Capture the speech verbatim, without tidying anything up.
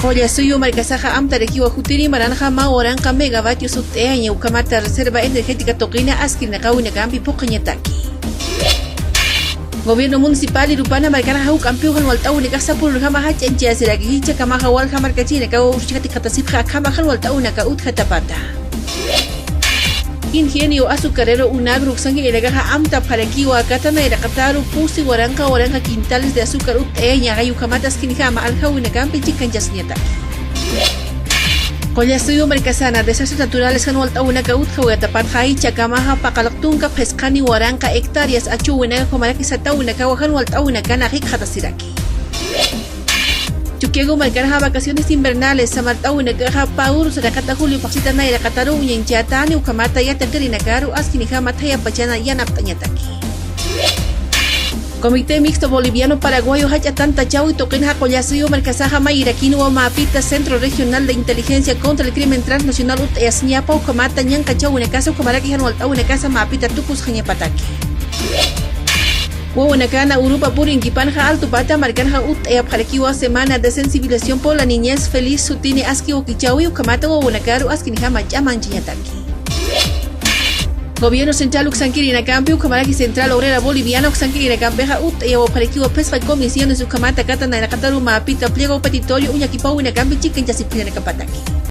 Qullasuyu markasaxa amtarakiwa jutiri maranxa mä waranqa megavatios utt'ayaña, ukhamata reserva energética tuqina askirinakawinakampi phuqhañataki. Gobierno municipal Irupana markanxa juk'ampiw jan walt'awinakax sapurunjama jach'añchasiraki, jichhakamaxa walja markachirinakaw uruchkati khatasipxa akhama jan walt'awinaka utjatapata. Ingenio azucarero Unagro uksankirinakaxa amtapxarakiwa aka nayraqataru pusi waranqa waranqa quintales de azúcar utt'ayañaxa, ukhamat askinjama aljawinakampi chikanchasiñataki. Qullasuyu markasana desastres naturales jan walt'awinaka utjawayatapatxa jichhakamaxa paqallq tunka phisqani waranqa hectáreas achuwinaka ukhamaraki satawinakawa jan walt'awinakana jikxatasiraki. Chukiyawu markanxa vacaciones invernales samart'awinakaxa paguru saraqata julio phaxsita nayraqataru uñañchätani, ukhamata yatiqirinakaru askinjama thayapachana yanapt'añataki. Comité Mixto Boliviano Paraguayo jach'a tantachawi tuqinxa Qullasuyu markasaxa mayirakinwa mäpita Centro Regional de Inteligencia contra el Crimen Transnacional utt'ayasiñapa, ukhamata ñanqhachawinakasa ukhamaraki jan walt'awinakasa mäpita tukusxañapataki. Wawanakana urupa purinkipanxa Altupata markanxa utt'ayapxarakiwa semana de sensibilización por la niñez feliz sutini aski wakichawi, ukhamata wawanakaru askinjama ch'amanchañataki. Gobierno central uksankirinakampi ukhamaraki Central Obrera Boliviana uksankirinakampixa utt'ayawapxarakiwa phisqa comisiones ukhamata aka nayraqataru mäpita pliego petitorio uñakipawinakampi chikanchasipxañanakapataki.